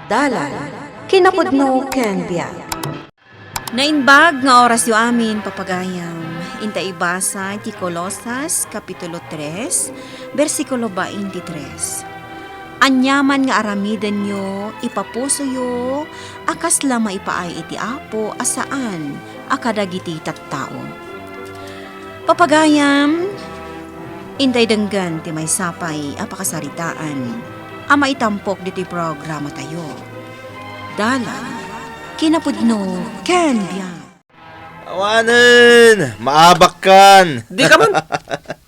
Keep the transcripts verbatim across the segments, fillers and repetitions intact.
Dalan, kinapudno ken biag. Naimbag nga orasyo amin, papagayam. Inta ibasa ti Colosas, Kapitulo tres, bersikulo twenty-three. Aniaman nga aramidenyo, ipapusoyo a kasla maipaay iti Apo a saan a kadagiti tattao. Papagayam, intay denggen ti maysa pay a pakasaritaan a maitampok ditoy programatayo. Dalan, kinapudno, ken biag. Awanen! Maabakkan! Di ka man!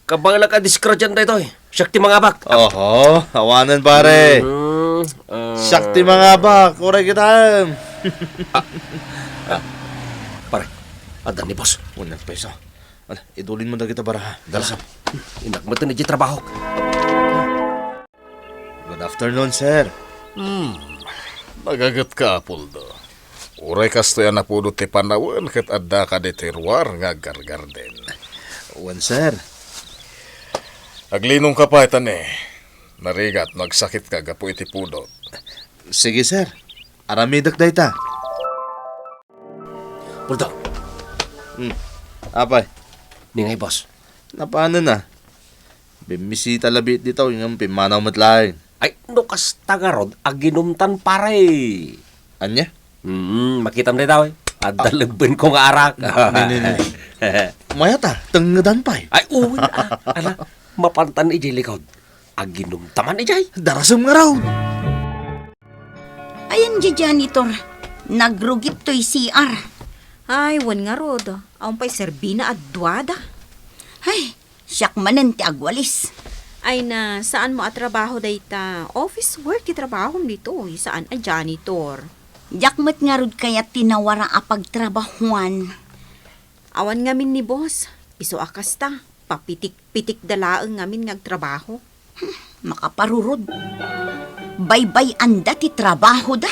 Kabaelak a disgrasya daytoy. Siak ti mangabak. Oho, awanen, pare. Mhm, ah. Siak ti mangabak. Uray kita. Ah, ah. Pare, adda ni boss. Unak peso. Ala, idulin mo dagita baraha. Dala. Inak mo tinidji trabaho. Good afternoon, sir. Hmm. Nagaget ka, Apoldo. Uray kastoy a napudot ti panawen ket adda ka ditoy ruar nga aggargarden. Wen, sir. Aglinong ka pay, ta ne, narigat no agsakit ka gapu iti pudot. Sige, sir. Aramidek dayta. Puldo. Hmm. Apay? Ni ngay, boss. Napanen a? Bimmisita labi ditaw, ngem pimmanaw met laeng. Ay, no kasta ngarud, aginumtan, pare. Ania? Mm, makitam dayta, eh. Adda Ah. lebben ko nga arak. Ni, ni, ni. Mayat a, tengngedan pay. Ay, uy, ah, ala, mapantan ijay likod. Aginumta man ijay. Darasem ngarud. Ayan di janitor, nagrugit toy C R. Ay, wen ngarud, awan pay serbina a duada. Ay, siak manen ti agwalis. Ay na, saan mo a trabaho dayta? Office work ti trabahom ditoy, saan a janitor. Diak met ngarud kayat ti nawara a pagtrabahuan. Awan ngamin ni boss, isu a kasta, papitik-pitikda laeng ngamin nga agtrabaho. Hmm, makaparurod. Baybay-anda ti trabahoda.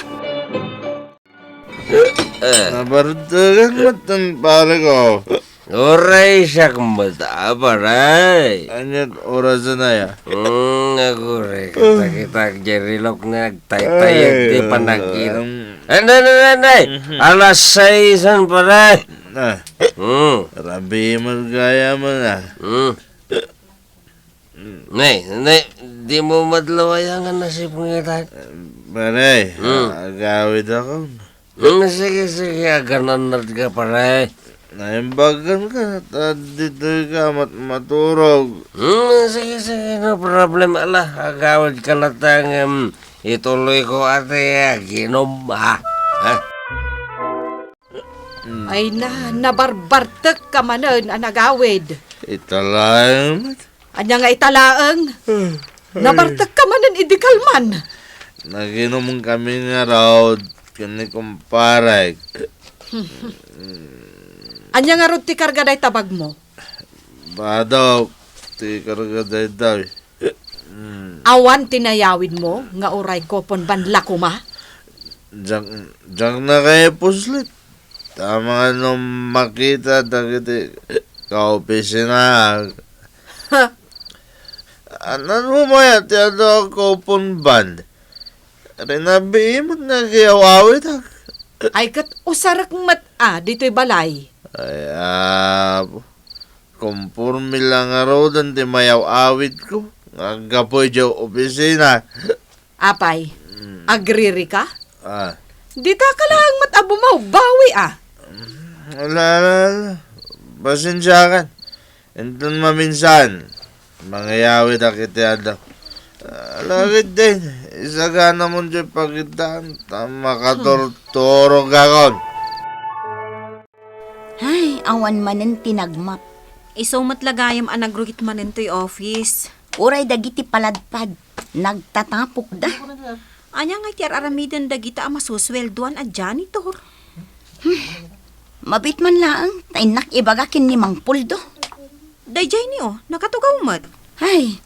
Eh. Nabartegan met ten pare ko. Uray siak met a, pare. Aniat orasen aya? Hmm, aguray, kita-kitak, Jerry Locke nga agtaytayek ti Ay, panagkita. um, Ende, ende, ende. Mhm. Alas sais, pare. Ah. Hmm. Rabii met gayam a. Hmm. Nay, nay, di mo madlawayan nga nasipngetan? Pare, Hmm. agawidakon. Hmm, sige, sige, aganannad ka, pare. Naimbagan ka, ta ditoy ka mat-, maturog. Hmm, sige, sige, no problem. Ala, agawid ka latta ngem, ituloy ko ati aginom, ha? Ha? Hmm. Ay na, nabarbartek ka manen a nagawid. Ita laeng met. Ania nga ita laeng? Ay. Nabartek ka manen idi kalman. Naginom kami ngarud ken ni kumparek. Ania ngarud ti karga dayta bagmo? Badok ti karga dayta. Hmm. Awan ti nayawidmo nga uray coupon ban la koma? Diak, diak nakaipuslit. Ta mangano makita dagiti kaopisina. Ha? Anan mo maya ti adu a coupon ban? Rinabii met nga agiaw-awit, ha? Ay, ket usarek met a ditoy balay. Ay, apo. Komporme la ngaruden ti mayaw-awitko nga aggapu idiay opisina. Apay, Mm. agriri ka? Ah. Dita ka laeng met a bumawbawi, a. Ala, ala, ala. Pasensiakan. Inton maminsan, mangayawidak iti adu. Ala, ketdin, isaganamon diay pakitaan, ta makaturturogakon. Ay, awan manen ti nagmap. Isu met la gayam a nagrugit manen toy office. Uray dagiti paladpad, nagtatapokda. Ania ngay ti ar-aramiden dagita a masusueldoan a janitor? Hmm. Mabiit man laeng, ta innak ibaga ken ni Mang Puldo. Daydiay ni, o, nakatugaw met. Ay,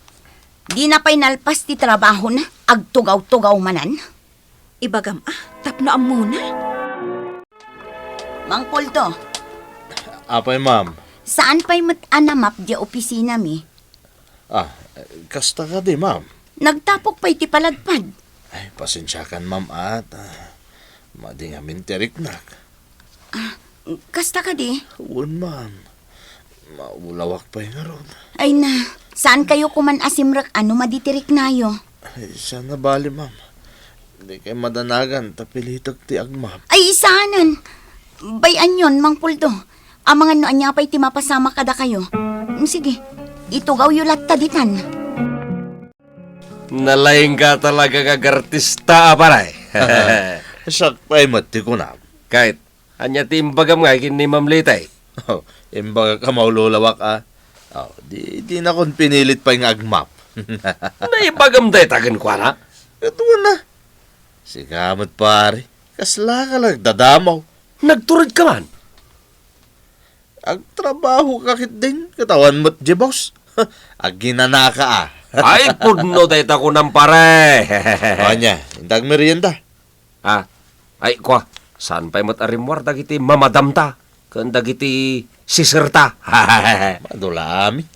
dina pay nalpas ti trabahona, agtugaw-tugaw manen. Ibagam a, tapno ammona. Mang Puldo. Apay, ma'am? Saan pay met a namap diay opisinami? Ah, kasta kadi, ma'am? Nagtapok pay ti paladpad. Ay, pasensiakan, ma'am, at, ah, madi ngamin ti riknak. Ah, kasta kadi? Wen, ma'am. Maulawak pay ngarud. Ay na, saan kayo kuman a simrek a no madi ti riknayo? Ay, saan a bali, ma'am. Di kay madanagan ta pilitek ti agmap. Ay, saanen. Bay-anyon, Mang Puldo. Amangan no ania pay ti mapasamak kadakayo. Mm, sige, itugawyo latta ditan. Nalaingka talaga nga agartista, a, pare. Siak pay met ti kunam. Ket, ania ti imbagam nga ken ni Ma'am Liti? Oh, imbagak a maululawak, a. Oh, di, dinakon pinilit pay nga agmap. Naibagam dayta kenkuana? Ket wen a. Sika met, pare. Kaslaka la agdadamaw. Nagturedka man? Agtrabahoka ketdin, ket awan met diay boss. Aginanaka, a. Ay, pudno dayta kunam, pare. Ania, inta agmerienda? Ah, ay, kua, saan pay met a rimmuar dagiti mamadamta ken dagiti siserta? Madula amin.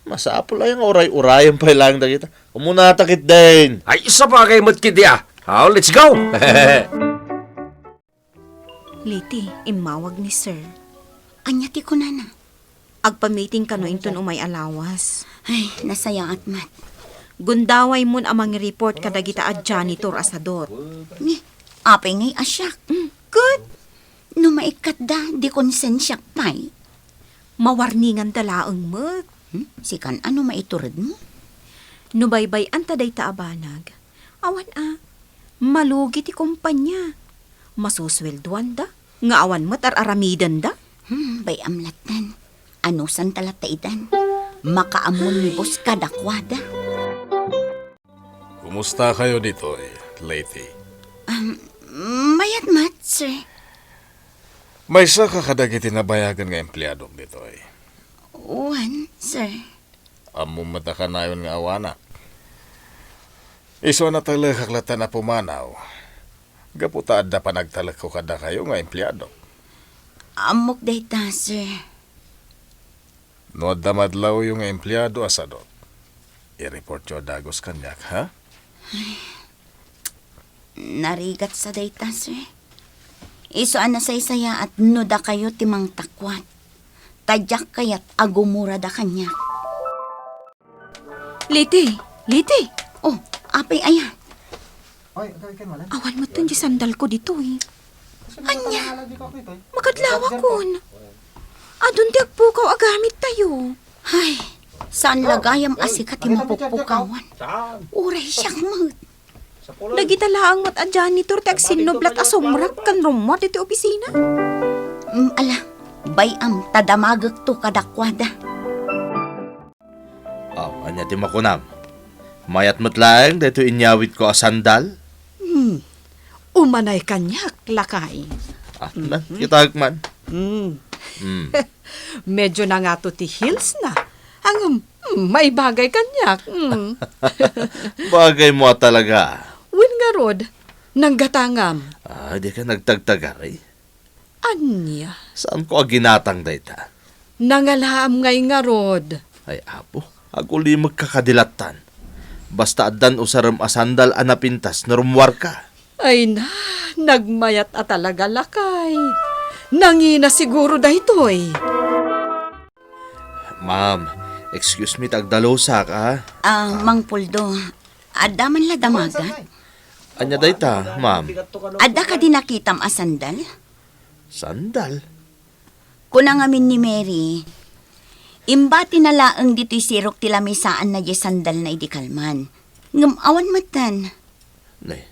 Masapul aya nga uray-urayen pay laeng dagita. Umunata ketdin. Ay, sabagay met ketdi, a. Aw, let's go. Liti, immawag ni Sir. Ania ti kunana? Agpa-meeting kano inton umay a lawas. Ay, nasayaat met. Gundaway mon a mangi-report kadagita a janitor a sadot. Ni, apay ngay a siak? Mm, ket? No maikkatda, di konsensiak pay. Mawarninganda laeng met. Hmm? Sikan, ano maituredmo? No baybay-anta dayta a banag, awan a, malugi ti kompania. Masusueldoanda, nga awan met ar-aramidenda. Hmm, bay-am latten. Anusanta latta itan? Makaammo ni boss kadakuada. Kumusta kayo ditoy, Lady? Um, mayat met, sir. Maysa ka kadagiti nabayagen nga empleadok ditoy? Wen, sir. Ammom met a kanayon nga awanak. Isu a natalekak latta a pumanaw, gapu ta adda panagtalekko kadakayo nga empleado. Ammok dayta, sir. No adda madlawyo nga empleado a sadot, i-reportyo a dagus kaniak, ha? Narigat sa dayta, sir. Isu a nasaysayaat no dakayo ti mangtakuat, ta diak kayat a gumurada kaniak. Liti! Liti! Oh, apay aya? Awan met ti sandalko ditoy. Ania? Makadlawakon. Adun ti agpukaw a gamittayo. Ay, saan la gayam a sika ti mapukpukawan? Uray siak met. Dagita laeng met a janitor ti agsinnublat a sumrek ken rummuar ditoy opisina. Mm, ala, bay-am ta damagekto kadakuada. Aw, ania ti makunam? Mayat met laeng daytoy inyawidko a sandal? Hmm. Umanay kaniak, lakay. Atnan, kitaek man. Hmm. Hmm. Medyo nangato ti heels na. Ngem, hmm, maibagay kaniak. Hmm. Bagaymo a talaga. Wen ngarud, nanggatangam. Ah, dika nagtagtagari. Ania? Saanko a ginatang dayta? Nangalaam ngay ngarud. Ay, Apo, agulimekka kadi lattan. Basta addan usarem a sandal a napintas no rummuarka. Ay na, nagmayat a talaga, lakay. Nangina siguro daytoy. Ma'am, excuse me ta agdalusak, a. Ah, Mang Puldo, adda man la damagat? Ania dayta, ma'am? Adda kadi nakitam a sandal? Sandal? Kuna ngamin ni Mary, imbatina laeng ditoy sirok ti lamisaanna diay sandalna idi kalman. Ngem awan metten. Nay,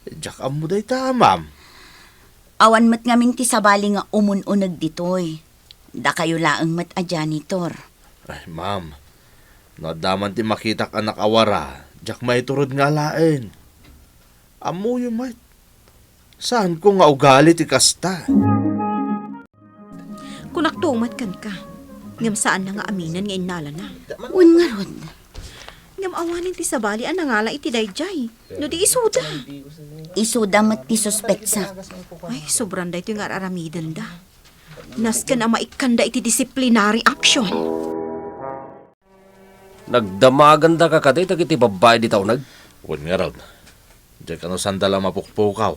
diak ammo dayta, ma'am. Awan met ngamin ti sabali nga umun-uneg ditoy. Dakayo laeng met a janitor. Ay, ma'am, no adda man ti makitak a nakawara, diak maitured nga alaen. Ammoyo met. Saanko nga ugali ti kasta. Kunakto met kenka, ngem saanna nga aminen nga innalana. Wen ngarud. Ngem awanen ti sabali a nangala iti daydiay, no di isuda. Isuda met ti suspetsak. Ay, sobran daytoy nga ar-aramidenda. Nasken a maikkanda iti disciplinary action. Nagdamagandaka kadi dagiti babbai dita uneg? Wen ngarud. Diak kano sandal a mapukpukaw.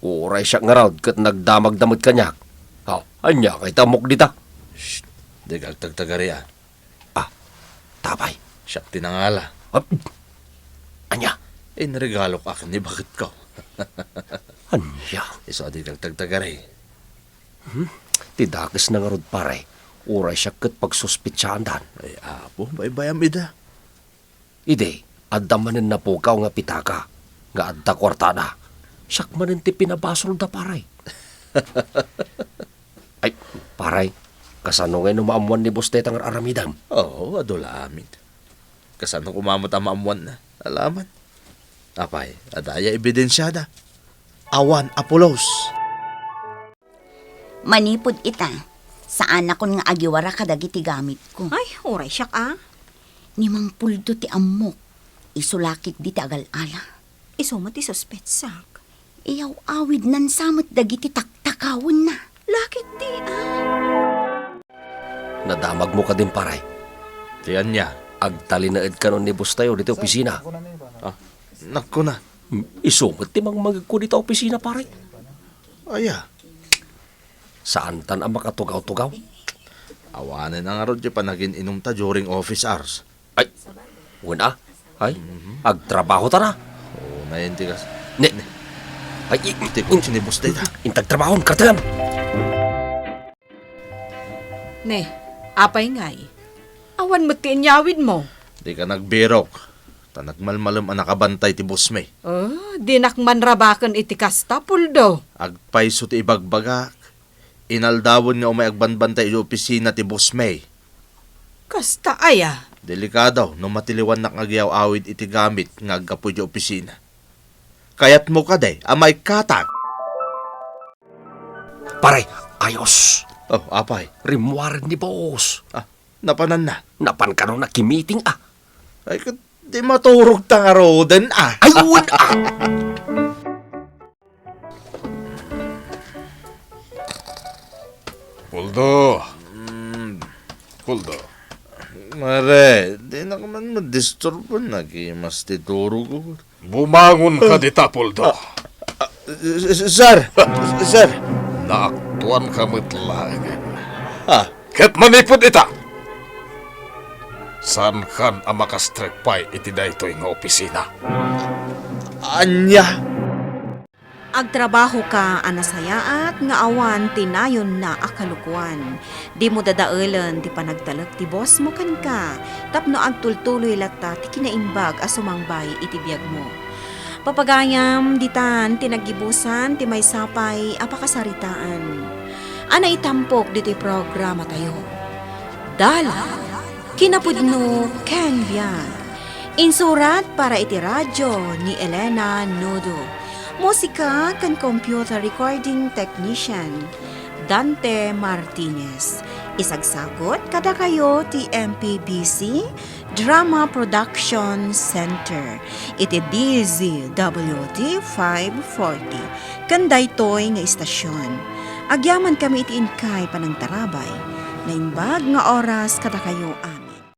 Uray siak ngarud ket nagdamagda met kaniak. Ha, ania nga itammok dita? Shh, diak agtagtagari a. Ah, tapay. Siak ti nangala. Ah, ania? Inregalok a ken ni baketko. Ania? Isu a diak agtagtagari. Hmm? Ti dakesna ngarud, pare. Uray siak ket pagsuspetsaandan. Ay, apo, baybayam ida. Idi, adda manen napukaw nga pitaka nga adda kuartada. Siak manen ti pinabasolda, pare. Ay, pare, kasano ngay no maammuan ni Boss dayta nga ar-aramidem? Oo, adu la amin. Kasano koma met a maammuanna? Alaman. Apay, adda aya ebidensiada? Awan a pulos. Manipud ita, saanakon nga agiwara kadagiti gamitko. Ay, uray siak a. Ni Mang Puldo ti ammok, isu la ketdi ti agal-ala. Isu met ti suspetsak. Iyaw-awidnan sa met dagiti taktakawenna. La ketdi a. Nadamagmo kadin, pare? Ti ania? Agtalinaed kanon ni boss tayo ditoy opisina. Ah, nagkuna. Isu met ti mangmangegko dita opisina, pare. Aya? Saantan a makatugaw-tugaw? Awanen a ngarud ti panagin-inumta during office hours. Ay, wen a. Ay, agtrabahota na. Oo, nayon ti kas-, Ne. Ay, i-, Ti kotse ni boss dayta. Intag trabahon, kartengan. Ne, apay ngay? Awan met ti inyawidmo. Dika nagbirok. Ta nagmalmalem a nakabantay ti boss mi. Oh, dinak man rabaken iti kasta, Puldo. Agpayso ti ibagbagak. Inaldawen nga umay agbanbantay idiay opisina ti boss mi. Kasta aya? Delikado no matiliwannak nga agiyaw-awid iti gamit nga aggapu idiay opisina. Kayatmo kadi a maikkatak? Pare, ayos. Oh, apay? Rimmuaren ni boss. Ah, napananna? Napan kanona kimiting a. Ay, ket di maturogta ngaruden a. Ay, wen a. Puldo. Mm. Puldo. Mare, dinak man madisturbo, nagimas ti turogko. Bumangon ka dita, Puldo. Ah, ah, s-, s-, sir! Sir! Naaktuanka met laengen. Ah. Ket manipud ita, saankan a makastrek pay iti daytoy nga opisina. Ania? Agtrabahoka a nasayaat nga awan ti nayonna a kalokoan. Dimo dadaelen ti panagtalek ti bossmo kenka tapno agtultuloy latta ti kinaimbag a sumangbay iti biagmo. Papagayam, ditan ti naggibusan ti maysa pay a pakasaritaan a naitampok ditoy programatayo. Dalan, kinapudno ken biag. Insurat para iti radyo ni Elena Nudo. Musika ken computer recording technician, Dante Martinez. Isagsagut kadakayo ti M P B C Drama Production Center iti D Z W T five forty ken daytoy nga istasion. Agyamankami iti inkay panangtarabay. Naimbag nga oras kadakayo a